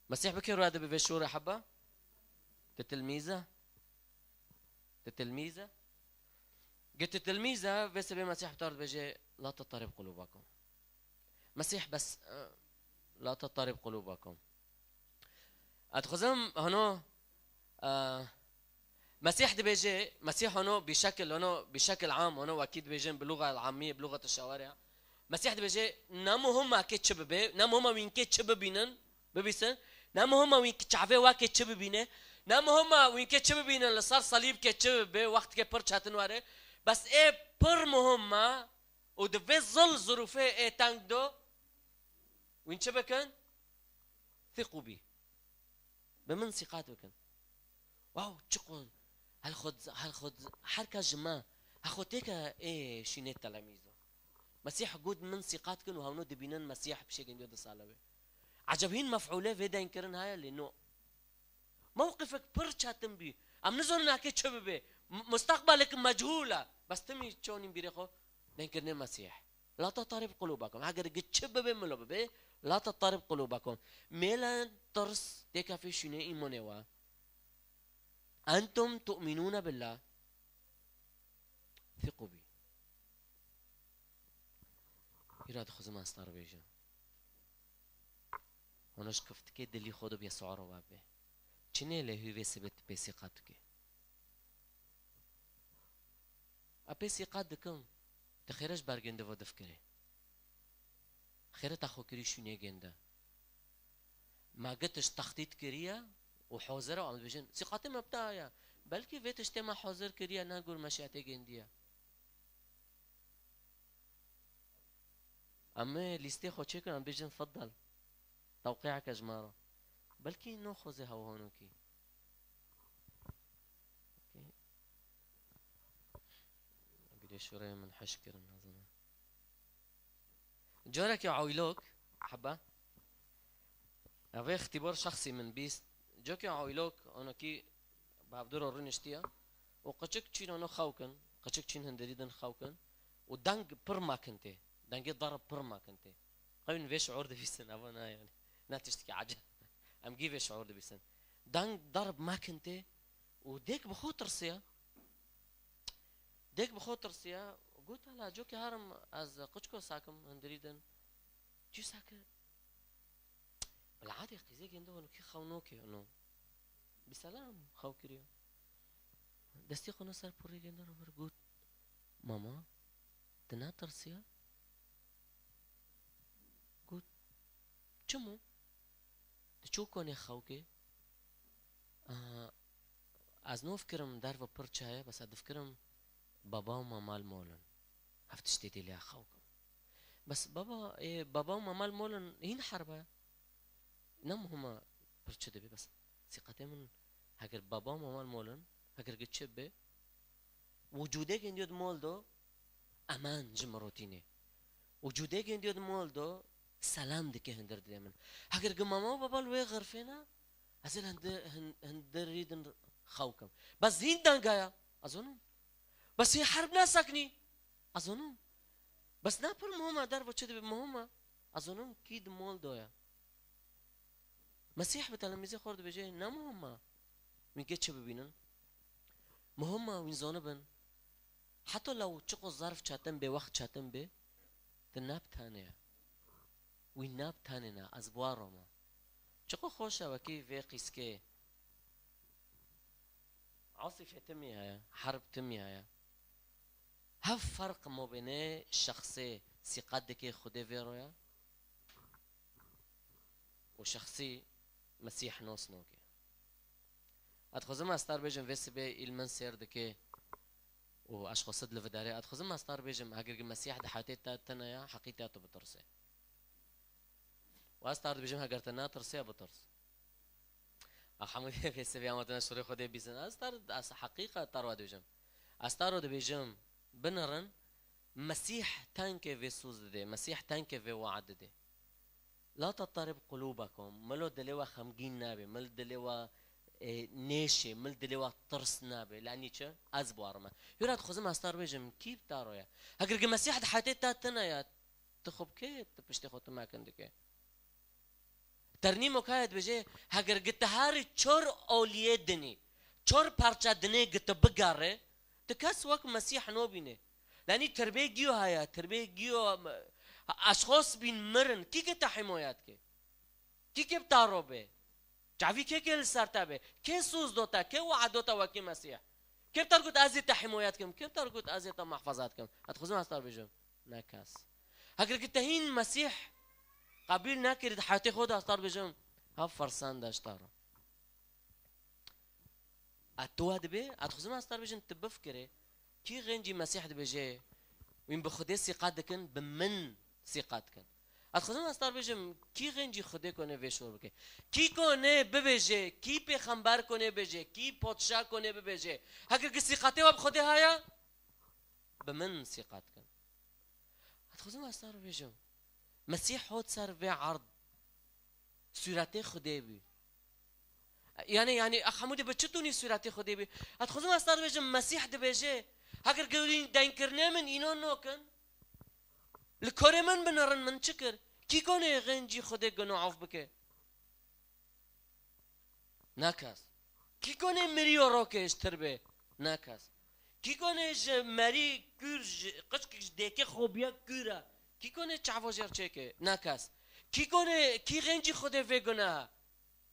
Mesîh bi kê re dibe vê şûrê heba? Di tilmîze? Di tilmîze? Gê tu tilmîze, vê sebê Mesîh bi te re dibêje, "La tetarib qulubakum." Mesîh bes, e, "La tetarib qulubakum." Ez dixwazim hano, e, Mesîh dibêje, Mesîh hano bîşekil, hano bîşekil am, hano wekî dibêjin bi luga el-amî, bi luga el-şeware. Mesîh dibêje, ne muhim e ke çi bibe, ne muhim e wînkê çi bibînin, bibîsin, ne muhim e wînkê çavê we ke çi bibîne, ne muhim e wînkê çi bibînin, li ser salîb ke çi bibe, wextke pir çetin were, bes ê pir muhim e û di vê zil zirûfê ê teng do, wîn çi bikin? Thiqû bî. Bi min sîqat bikin. Wow, çiqo, hel xwe, hel xwe, her kes ji me, hel xwe têke ê şînê telemîzo. Mesîh got, min sîqat kin û hewno dibînin Mesîh pişê gendiyo di sale wê. Eceb hîn mef'ûlê vê deynkirin heye lê no. Mewqifek pir çetin bî. Em nizanin eke çi bibe. M-, mustaqbalek mechûl e. Bes timî çonîn bîrê xwe deynkirinê Mesîh. La tetarib qulubakum. Eger gi çi bibe milo bibe, la tetarib qulubakum. Mêlen tirs têkefê şûnê îmonê we. Entum tu'minûne billah. Thiqû bî. Îra dixwazim ez te re bêjim. Hona ji kiftikê dilî xwe de bê suara we bê. Çinê lê hûvê sibê tu pê sîqat dikê. A pê sîqat dikim. Tu xêre ji ber gende ve difkirê. Xêre te xwe kirî şûnê gende. Me gi tişt textît kiriye û hozir e, em dibêjin, sîqatê me bi te heye. Belkî vê tiştê me hozir kiriye, ne gor meşiyetê gendiye. Em ê lîstê xwe çêkin, em bêjin, "Fiddel, tewqîyeke ji me re." Belkî noxwazê hew honokî. Okey. Bîrê şûreyê min heş kirin, ez ne. Carekê oylok, heba. Ev ê ixtîbar şexsî min bîst. Carekê oylok, onokî bi hevdû re rûniştiye û qiçik çîn ono xew kin, qiçik çîn hindirî din xew kin û deng pir makin tê. Dengê darb pir makin tê. Qewîn vê şiûr dibîsin, eva ne yani. Ne tiştekî eceb. Em gî vê şiûr dibîsin. Deng darb makin tê û dêk bi xwe tirsiya. Dêk bi xwe tirsiya, got, "Hala cokê herim ez qiçko sakim hindirî din." Çi sake? Bila adê qîzê gêndo hunu kî xew nokê hunu. Bi selam xew kiriyo. Destê xwe no ser purê gêndo vir got, "Mama, tu netirsiya?" Got, "Çimo? Tu çi konê xewkê?" "Aa, ez nov kirim derve pir çaye, bes ez difikirim baba û mama li mol in. Ev tiştê dê lê xew kim." "Bes baba, ê, baba û mama li mol in hîn herbe. Ne muhim e pir çi dibe, bes sîqetê min heger baba û mama li mol in, heger gi çi be, wicûdê gêndiyo di mol do, eman ji min rotînê. Wicûdê gêndiyo di mol do, selam dike hindir didê min. Heger gi mama û baba li wê xirfê ne, ez ê li hindi-, hin-, hindirî din xew kim. Bes hîn dengaya, ez onim. Bes hîn herb naseknî, ez onim. Bes ne pir muhim e derve çi dibe, muhim e, ez onim kî di mol do ye." Mesîh bi telemîzê xwe re dibêje, "Ne muhim e wîn kê çi bibînin. Muhim e wîn zonibin, heta law çiqo zerf çetin bê, wext çetin bê, tu ne bi tenê ye. Wîn ne bi tenê ne, ez bi we re me." Çiqo xweş e wekî vê qîzkê. Asîfê timî heye, herb timî heye. Hev ferq mobêne şexsê sîqet dike Xwedê vê roya û şexsî Mesîh nos noke. Ez dixwazim ez tar bêjim vê sibê îl min sêr dike û ez xwesit li vidarê. Ez dixwazim ez tar bêjim, heger ki Mesîh di heyatê te tune ya, heqî te tu bitirsê. Û ez tar dibêjim, heger te natirsê, bitirs. A hemû vê sibê ama tune şirê Xwedê bîsin. Ez tar, ez heqîqa tar wa dibêjim. Ez tar wa dibêjim, binirin, Mesîh tenkê vê soz didê, Mesîh tenkê vê waad didê. "La tettarib qulûbekum", milo dilê we xemgîn nabe, mil dilê we, e, nêşê, mil dilê we tirs nabe. Lanî çi? Ez biwarime. Hûra dixwazim ez tar bêjim, kî bi taro ye? Heger ki Mesîh di heyatê te tune ye, tu xwe bi kê tu piştê xwe tu mekin dike? Ternîmo kaya dibêje, heger gi te herî çor oliyê dinî, çor parça dinê gi te bigare, tu kes wek Mesîh nobîne. Lanî tirbê giyo haya, tirbê giyo, eşxos bîn mirin, kî ke te himoyet ke? Kî ke bi ta ro be? Çavî kê ke li ser te be? Kê soz do te? Kê waad do te wekî Mesîh? Kê bi te got ez ê te himoyet kim? Kê bi te got ez ê te muhafazat kim? Ez dixwazim ez te bêjim. Ne kes. Heger ki te hîn Mesîh qebîl nekirî di heyatê xwe de, ez te bêjim, hev fersend e ji te re. A tu wa dibê, ez dixwazim ez te bêjim, tu bifikirê, kî xêncî Mesîh dibêje, wîn bi Xwedê sîqet dikin, bi min sîqet dikin. Ez dixwazim ez te bêjim, kî xêncî Xwedê konê vê şor bike? Kî konê bibêje, kî pêxember konê bêje, kî podşa konê bibêje? Heger ki sîqetê we bi Xwedê haya, bi min sîqet kin. Ez dixwazim ez te re bêjim. Mesîh hot ser vê erd. Sûretê Xwedê bî. Yani, yani, ex hemû dê bi çi tûnî sûretê Xwedê bî? Ez dixwazim ez te re bêjim, Mesîh dibêje, heger girîng dengkirinê min îno nokin, li korê min binirin, min çi kir? Kî konê xêncî Xwedê gino af bike? Ne kes. Kî konê mirî û rokê ji tir bê? Ne kes. Kî konê ji merî kûr, ji qiçkik ji dêkê xwe bûye kûr e? Kî konê çava jêr çêke? Ne kes. Kî konê, kî xêncî Xwedê vê gunehe?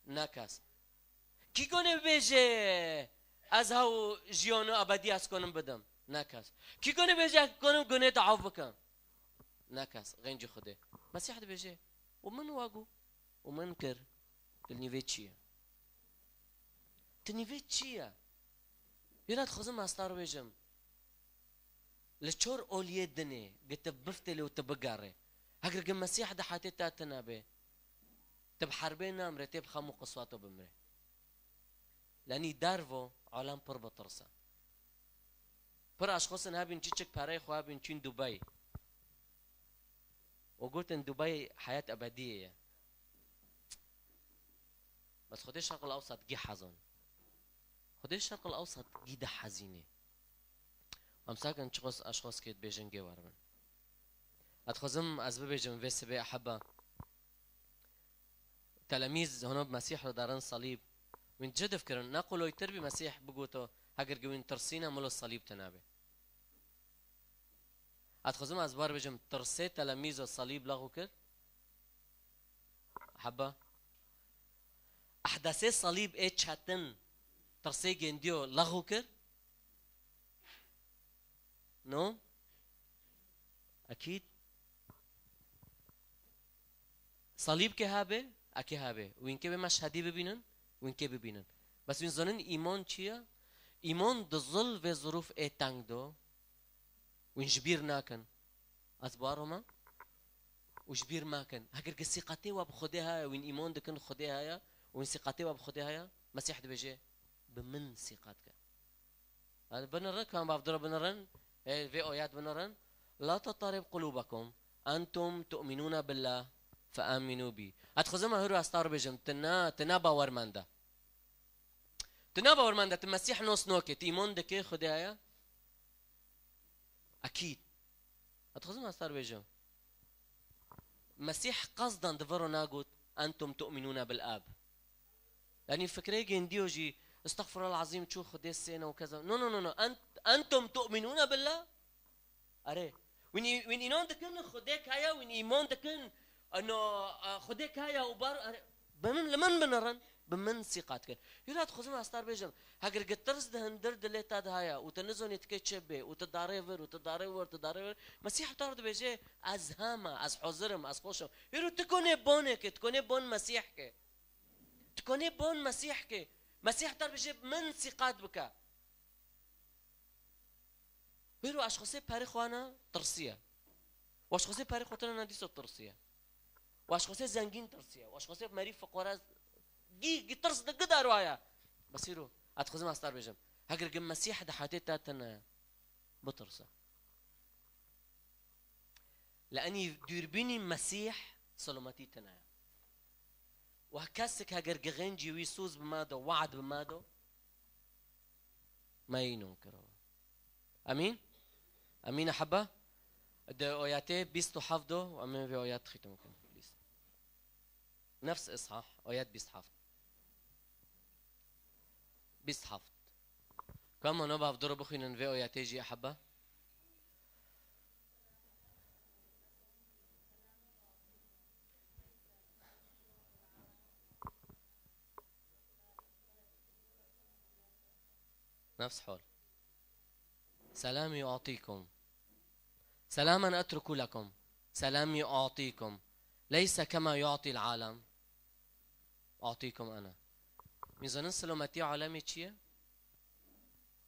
Ne kes. Kî konê bêje, ez hew jiyano ebedî ez konim bidim? Ne kes. Kî konê bêje, ez konim gunê te af bikim? Ne kes. Xêncî Xwedê. Mesîh dibêje, û min wa got, û min kir. Tu nîvê çi ye? Tu nîvê çi ye? Hîra dixwazim ez te re bêjim. Li çor oliyê dinê, gi tu biftêlê û tu bigerê. Heger gi Mesîh di heyatê te tune bê, tu bi herbê namrê, tê bi xem û qiswato bimrê. Lenî dervo, alem pir bi tirs e. Pir eşxosin hebîn çiçik pereyê xwe hebîn çîn Dubey. û gotin Dubai heyat ebediyê ye. Bes Xwedê Şerq el Ewsat gî hezan. Xwedê Şerq el Ewsat gî dihezînê. Em sakin çiqas eşxaskê dibêjin gê werin. Ez dixwazim ez bibêjim vê sibê eheba. Telemîz hona bi Mesîh re darin salîb. Wîn ci difkirin, ne qoloytir bî Mesîh bigoto, heger gi wîn tirsîne milo salîb tune be. Ez dixwazim ez bar bêjim, tirsê telemîzo salîb lexû kir? Heba. Ehdesê salîb ê çetin, tirsê gêndiyo lexû kir? No? Ekîd. Salîb kê habe? Ekê habe. Wîn kê be meşhedî bibînin? Wîn kê bibînin. Bes wîn zanin îman çi ye? Îman di zil vê zirûf ê teng do. Wîn ji bîr nakin. Ez baro me? Û ji bîr makin. Heger ki sîqetê we bi Xwedê heye, wîn îman dikin Xwedê heye, û wîn sîqetê we bi Xwedê heye, Mesîh dibêje, bi min sîqet ke. Yani binirin, kan bavdura binirin, e, vê ayet binirin. La tetarib qulubakum, entum tu'minuna billah, fe aminu bi. Ez dixwazim hûr astar bêjim, tina, tina bawer mende. Tina bawer mende, ti Mesîh nos noke, ti îman dike Xwedê heye? Ekîd. Ez dixwazim astar bêjim. Mesîh qasdan di viro nagot, entum tu'minuna bil ab. Yani fikrê gêndiyo jî, estexfirullah azîm çû Xwedê sêne û keza. No, no, no, no. Ent-, entum tu'minuna billah. Erê. Wîn î-, wîn înan dikin Xwedê kaya, wîn îman dikin, ano, a, Xwedê kaya û bar, erê. Bi min, li min binirin, bi min sîqat kin. Hîra dixwazim ez tar bêjim, heger gi tirs di hindir dilê te de haya û tu nizanî dike çi bê û tu darê vir û tu darê wir, tu darê vir, Mesîh tar dibêje, ez hema, ez hazir im, ez xweş im. Hîro tu konê bonê ke, tu konê bon Mesîh ke. Tu konê bon Mesîh ke. Mesîh tar bêje, bi min sîqat bike. Hîro eşxosê perê xwe ne tirsiye. Û eşxosê perê xwe tine ne dîsa tirsiye. Û eşxosê zengîn tirsiye. Û eşxosê merî fiqore gî, gî tirs di gidar waye. Bes hîro, ez dixwazim ez tar bêjim. Heger gi Mesîh di heyatê te tine, bitirse. Li enî dûrbînî Mesîh selametî tine ye. Û kesek heger gi xêncî wî soz bi me do, we'd bi me do, me yî nûn kiriwe. Emîn? Emîn, ehebba? Di oyetê bîst û heft do, em ê vê oyet xîtim bikin, please. Nefs ishah, oyet bîst heft. Bîst heft. Ka em wana bav duro bixwînin vê oyetê jî, ehebba? Nefs hol. Selamî u'tîkum. Selamen etruku lekum. Selamî u'tîkum. Leyse kema yu'tîl alem. U'tîkum ene. Wî zanin selametî alemê çi ye?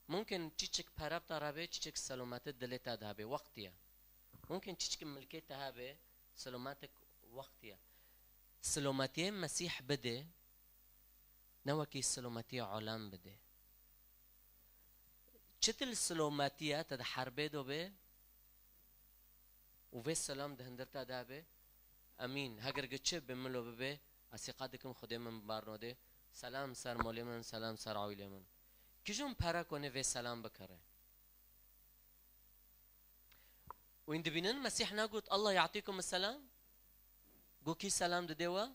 Mumkin çiçik pere bi te re be, çiçik selameti dilê te de hebe, wextî ye. Mumkin çiçik milkê te hebe, selametik wextî ye. Selametiyê Mesîh bide, ne wekî selametiyê alem bide. Çitil selometiye te di herbê do be û vê selam di hindir te de be? Emîn. Heger gi çi bi min lo bibe, ez sîqet dikim Xwedê min bi bar node. Selam ser malê min, selam ser aîlê min. Kîjon pere kone vê selam bikere? Wîn dibînin Mesîh nagot, "Allah ya'tîkum selam"? Got, "Kî selam dide we?"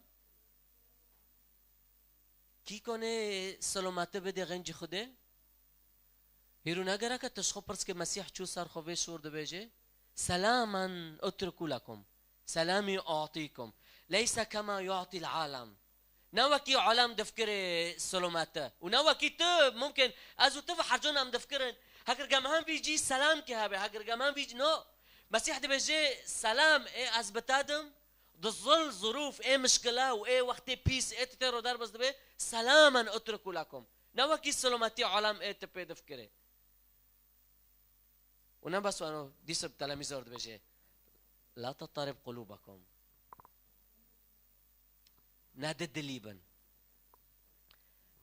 Kî konê selometi bide xencî Xwedê? Hîrû negereke tu ji xwe pirs ke Mesîh çû ser xwe vê şûr dibêje, "Selamen utruku lekum, selamî u'tîkum, leyse kema yu'tîl alem." Ne wekî alem difikirê selomete. Û ne wekî tu, mumkin ez û tu ve her cûn em difikirin. Heger gem hem vî cî selam ke hebe, heger gem hem vî cî, no. Mesîh dibêje, "Selam ê ez bi te dim, di zil, zirûf, ê mişkile û ê wextê pîs, ê tu tê ro derbas dibe, selamen utruku lekum." Ne wekî selometî alem ê tu pê difikirê. Û ne bes wano, dîsa bi telemîzor dibêje, "La tetarib qulûbekum." Ne di dilî bin.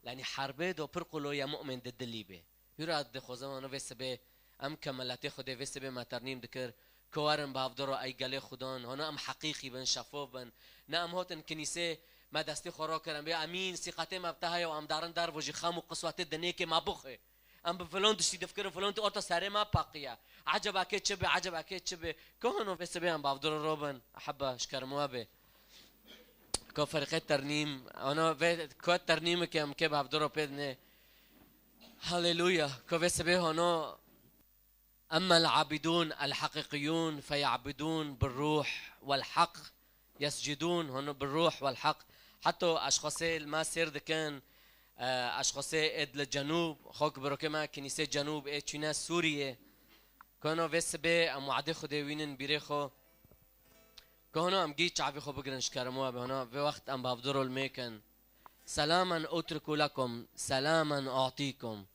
Yanî herbê do pir qolo ye mu'min di dilî bê. Hûra dixwazim wano vê sibê, em ke miletê Xwedê vê sibê me ternîm dikir, Ko werin bi hevdiro ey gelê Xudan, hona em heqîqî bin, şefof bin. Ne em hotin kinîsê, me destê xwe ro kirin, bê emîn, sîqetê me bi te heye û em darin dervo jî xem û qiswetê dinêkê me buxê. Em bi filon tiştî difkirin, filon tiştî orta serê me paqiye. Eceba kê çi bê, eceba kê çi bê. Ko hano vê sibê em bi hevdiro ro bin, ehebba, ji kerem we bê. Ko ferqê ternîm, hano vê, ko ternîmeke em kê bi hevdiro pê dinê. Haleluya. Ko vê sibê hano أما العابدون الحقيقيون فيعبدون بالروح والحق يسجدون هون بالروح والحق. Heta eşxasê li me sêr dikin, e, eşxasê êd li cenûb, xok birokê me kinîsê cenûb ê çûne Sûriyê. Kono vê sibê em wadê Xwedê wînin bîrê xwe. Kono em gî çavê xwe bigirin ji kerem we be. Hona vê wext em bi hevdiro li mêkin. سلاما أترك لكم، سلاما أعطيكم.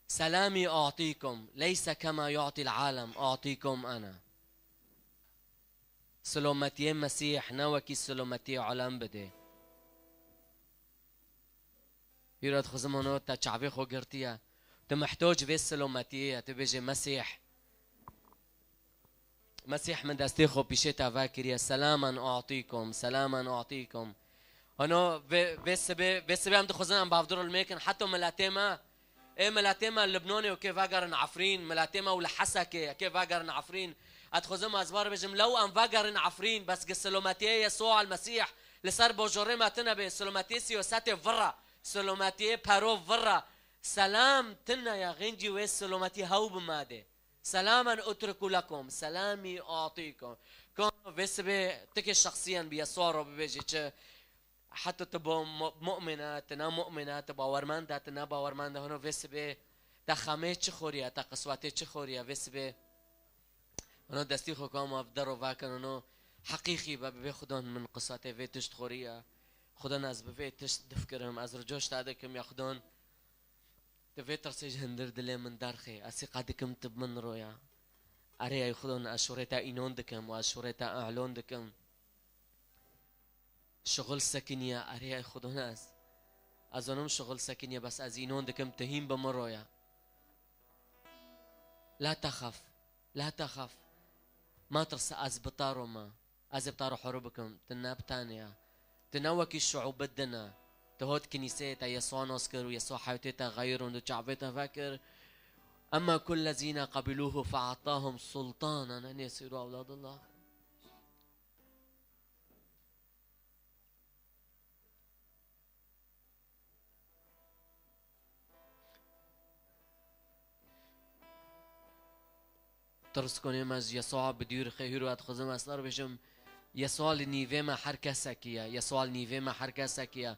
سلامي أعطيكم، ليس كما يعطي العالم، أعطيكم أنا. Silometiyê Mesîh ne wekî silometiyê alem bidê. Hîra dixwazim hano te çavê xwe girtiye. Tu mihtoc vê silometiyê ye, tu bêjê Mesîh. Mesîh min destê xwe pîşê te vekiriye. Selamen a'tîkum, selamen a'tîkum. Hano vê, vê sibê, vê sibê em dixwazin em bavdiro li mêkin. Heta miletê me, ê miletê me Libnonê û kê vegerin Efrîn, miletê me û li Hesekê, kê vegerin Efrîn. Ez dixwazim ez bar bêjim, lew em vegerin Efrîn, bes gi silometiyê Yesûa el Mesîh li ser bojorê me tine bê, silometiyê siyasetê vira, silometiyê pero vira. Selam tine ya, xêncî wê silometî hew bi me dê. Selamen utruku lekum, selamî atîkum. Ka vê sibê tikê şexsiyen bi Yesûa re bibêjî çi? Heta tu bo mu-, mu'min e, tu ne mu'min e, tu bawermend e, tu ne bawermend e, hino vê sibê te xemê çi xoriye, te qiswetê çi xoriye, vê sibê hino destî xwe ka ma dero vekin, hino heqîqî be, bibê Xudan min qiswetê vê tişt xoriye. Xudan ez bi vê tişt difkirim, ez ricoş te dikim ya Xudan. Tu vê tirsê ji hundir dilê min derxê, ez sîqa dikim tu bi min roya. Erê ey Xudan, ez şorê te înon dikim û ez şorê te e'lon dikim. Şixul sekiniye, erê ey Xudan ez. Ez zanim şixul sekiniye, bes ez înon dikim tu hîn bi min roya. La texef, la texef. Matirse, ez bi te ro me. Ez ê bi te re horo bikim, tu ne bi tenê ye. Tu ne wekî şiûbê din e. Tu hot kinîseyê te Yesûa nas kir û Yesûa hewtê te xeyirand û çavê te vekir. Emma kullezîne qebîlûhu fe'etahum sultanen en yesîrû ewladillah. Tirskonê me ji Yesûa bi dûr xê hîro ez dixwazim ez lar bêjim, Yesûa li nîvê me her kesekî ye, Yesûa li nîvê me her kesekî ye.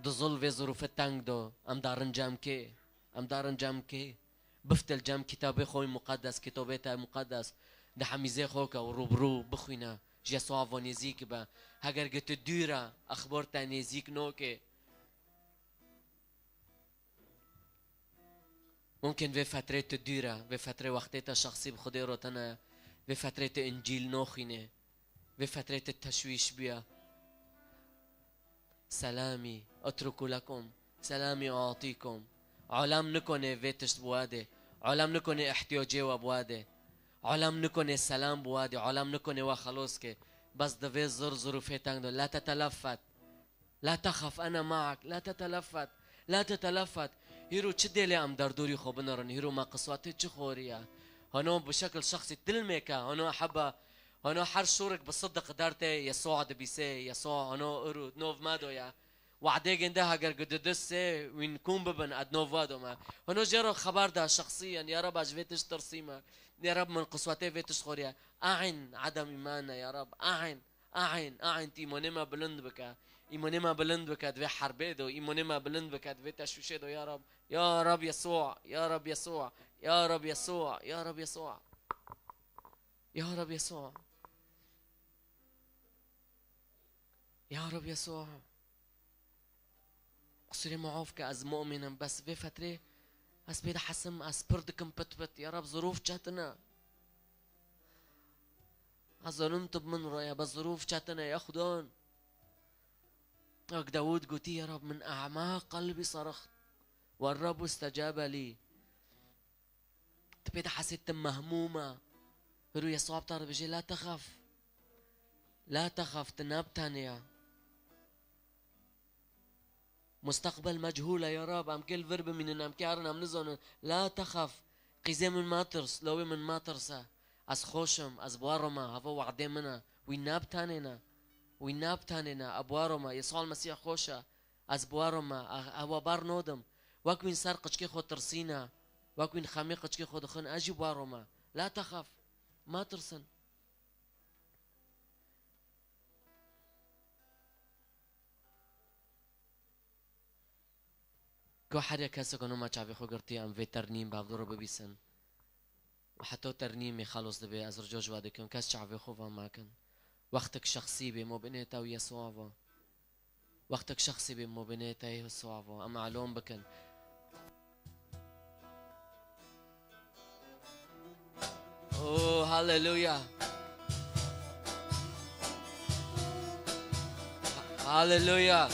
Di zul vê zirûfê teng do, em darin cem kê? Em darin cem kê? Biftil cem kitabê xwe muqedes, kitabê te muqedes, di hemîzê xwe ke û rûbirû bixwîne, ji Yesûa ve nêzîk be. Heger gi tu dûr e, exbor te nêzîk nokê. Mumkin vê fetrê tu dûr e, vê fetrê wextê te şexsî bi Xwedê re tene, vê fetrê tu Încîl noxwînê, vê fetrê tu teşwîş bûye. Selamî, etruku lekum, selamî atîkum. Alem nikonê vê tişt bi we dê. Alem nikonê ihtiyacê we bi we dê. Alem nikonê selam bi we dê. Alem nikonê we xelos ke. Bes di vê zir zirûfê teng de. La teteleffet. La texef, ene maek, la tetelefet, la tetelefet. Hîro çi dêlê em derdorî xwe binerin, hîro me qiswetê çi xorî ye? Hano bi şekil şexsî dilmêke, hano hebe, hano her şûrik bi sidiq dertê Yesûa dibîsê, Yesûa hano îro nov me do ye. Wadê ginde heger gi didisê wîn kûm bibin, ed nov we do me. Hano jê re xeber de şexsî yen, ya Reb ez ji vê tişt tirsî me. Ya Reb min qiswetê vê tişt xorî ye. Ayn, edem îman e, ya Reb, ayn. Ayn, ayn, tu îmanê me bilind bike. Îmanê me bilind bike di vê herbê de, îmanê me bilind bike di vê teşwîşê de, ya Rab. Ya Rab Yesûa, ya Rab Yesûa, ya Rab Yesûa, ya Rab Yesûa. Ya Rab Yesûa. Ya Rab Yesûa. Qusûrê me af ke, ez mu'min im, bes vê fetrê ez pê dihesim, ez pir dikim pit pit. Ya Rab, zirûf çetin e. Ez zanim tu bi min re ye, bes zirûf çetin e, ya Xudan. Wek Dawûd gotî, ya Rab, min a'ma qelbî saraxt, we Rab istecabe lî. Tu pê dihesî tu mehmûm e. Piro Yesûa bi te re dibêje, "La texef. La texef, tu nabtanêya." Mustaqbel mechûl e, ya Rab, em kê li vir bimînin, em kê herin, em nizanin. La texef, qîzê min metirs, lawê min metirse. Ez xweş im, ez bi we re me, heva we'dê min e. Wî nabtanêne, wî nabtanêne, ez bi we re me. Yesûa Mesîh xweş e, ez bi we re me. E-, ew ê bernadim. Wek wîn ser qiçkê xwe tirsîne, wek wîn xemê qiçkê xwe dixwin, ez jî bi we re me. La texef, metirsin. Ku her yek kesek ku noma çavê xwe girtiye, em vê ternîm bi hevdû re bibîsin. Û heta ternîmê xelos dibe, ez rica ji we dikim, kes çavê xwe ve mekin. Wextek şexsî bê, mobinê te û Yesûa ve. Wextek şexsî bê, mobinê te û Yesûa ve. Em elom bikin. Oh, haleluya. Haleluya.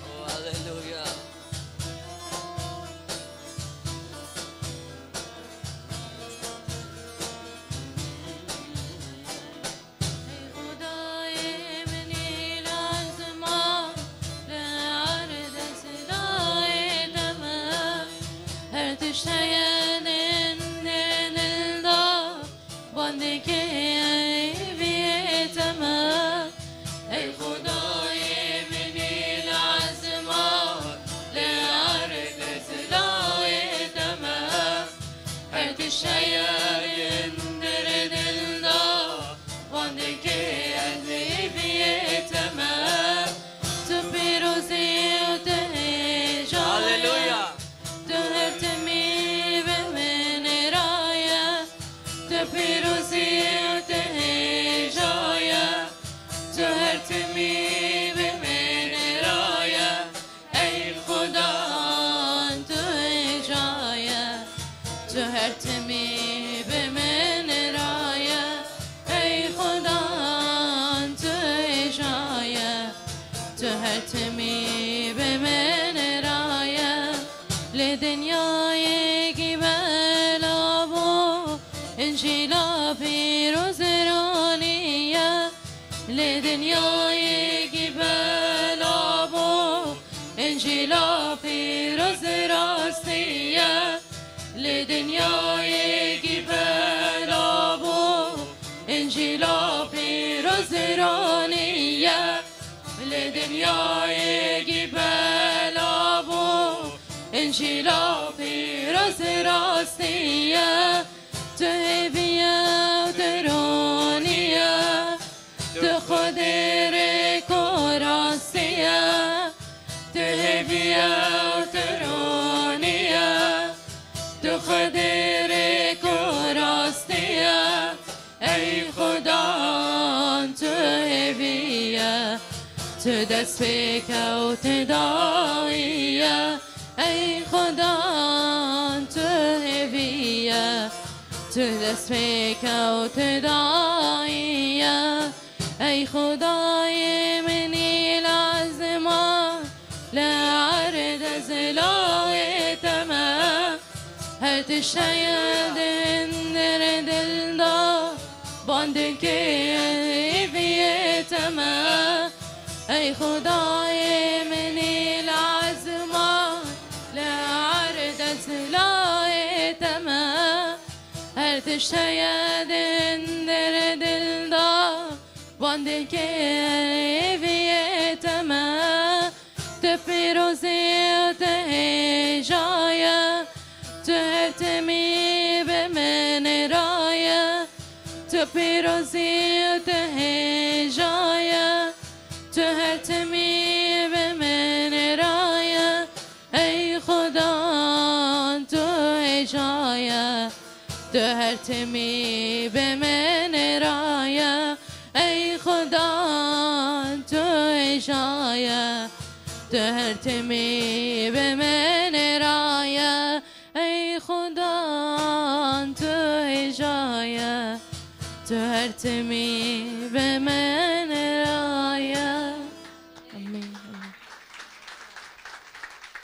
Oh, haleluya. Ey Xwedayê min îla ziman li erdê zilawê te me. Her tişt heye din dê dilda, bandekê eviyê te me. Ey Xwedayê min îla ziman li erdê zilawê te me. Her tişt heye din dê dilda, bandekê eviyê te me. Tu pîrozî û tu hêja ye. Haleluya. Tu her timî bi min re ye. Tu pîrozî û tu hêja ye. Tu her timî bi min re ye. Ey Xudan, tu hêja ye, tu her timî bi min re ye. Ey Xudan, tu hêja ye, tu her timî bi min re ye. Li dinyayekî bela bû, Încîla pîroz ronî ye. Li dinyayekî bela bû, Încîla pîroz rastî ye. Li dinyayekî bela bû, Încîla pîroz ronî ye. Li dinyayekî bela bû, Încîla pîroz rastî ye. Tu hêvî ye û tu ronî ye. Tu Xwedê rêk û rastî ye. Tu hêvî ye û tu ronî ye. Tu Xwedê rêk û rastî ye. Ey Xudan, tu hêvî ye, tu destpêk û tu dayî ye. Ey Xudan, tu hêvî ye, tu destpêk û tu dayî ye. Ey Xwedayê min îla ziman li erdê zilawê te me. Her tişt heye din dê dilda, bandekê eviyê te me. Ey Xwedayê min îla ziman li erdê zilawê te me. Her tişt heye din dê dilda, bandekê eviyê te me. Tu pîrozî û tu hêja ye, tu her timî bi min re ye. Tu pîrozî û tu hêja ye, tu her timî bi min re ye. Ey Xudan, tu hêja ye, tu her timî bi min hêja ye, tu her timî bi min êra ye. Ey Xudan, tu hêja ye, tu her timî bi